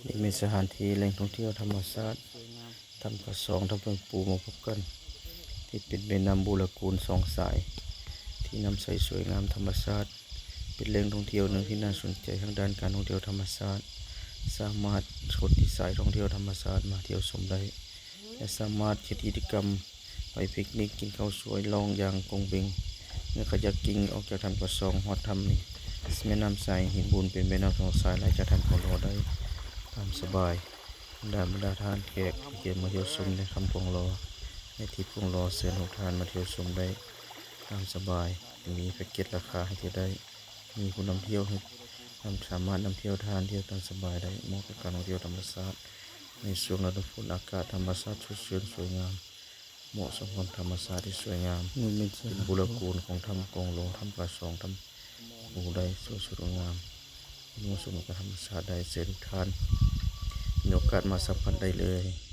ນີ້ແມ່ນສະຖານທີ່ແຫຼ່ງທ່ອງທ່ຽວທຳມະຊາດ ຖ້ຳກະຊອງ ຖ້ຳເພິງປູ ມາພົບກັນ ທີ່ເປັນແມ່ນ້ຳບູລະກູນສອງສາຍ ທີ່ນ້ຳໃສສວຍງາມທຳມະຊາດ ເປັນແຫຼ່ງທ່ອງທ່ຽວໜຶ່ງທີ່ໜ້າສົນໃຈທາງດ້ານການທ່ອງທ່ຽວທຳມະຊາດ ສາມາດຄົນທີ່ສາຍທ່ອງທ່ຽວທຳມະຊາດມາທ່ຽວຊົມໄດ້ ແລະ ສາມາດເຮັດກິດຈະກຳ ໄປປິກນິກ ກິນເຂົ້າສວຍ ລ່ອງຢາງກົງເບັງ ເມື່ອຂະຍັກກິ່ງອອກຈາກຖ້ຳກະຊອງຮອດຖ້ຳນີ້ ແມ່ນ້ຳຊາຍຫີນບູນເປັນແມ່ນ້ຳສອງສາຍໄຫຼຈາກຖ້ຳກອງລໍໄດ້ຕາມສະບາຍ. ບັນດາ ບັນດາທ່ານແຂກທີ່ຈະມາທ່ຽວຊົມໃນຖ້ຳກອງລໍ ໃນທິບກອງລໍ ເຊີນທຸກທ່ານມາທ່ຽວຊົມໄດ້ຕາມສະບາຍ. ມີແພັກເກັດລາຄາໃຫ້ທ່ຽວໄດ້ ມີຜູ້ນຳທ່ຽວໃຫ້ນຳ ສາມາດນຳທ່ຽວທ່ານທ່ຽວຕາມສະບາຍໄດ້ ເໝາະກັບການທ່ອງທ່ຽວທຳມະຊາດໃນຊ່ວງລະດູຝົນ. ອາກາດທຳມະຊາດສົດຊື່ນສວຍງາມ ເໝາະສົມກັບທຳມະຊາດທີ່ສວຍງາມ ນີ້ແມ່ນເປັນບູລະກູນຂອງຖ້ຳກອງລໍ ຖ້ຳກະຊອງ ຖ້ຳພູໄດ້ ສວຍສົດງົດງາມ ເໝາະສົມກັບທຳມະຊາດໄດ້ ເຊີນທຸກທ່ານມີໂອກາດມາສຳຜັດໄດ້ເລີຍ.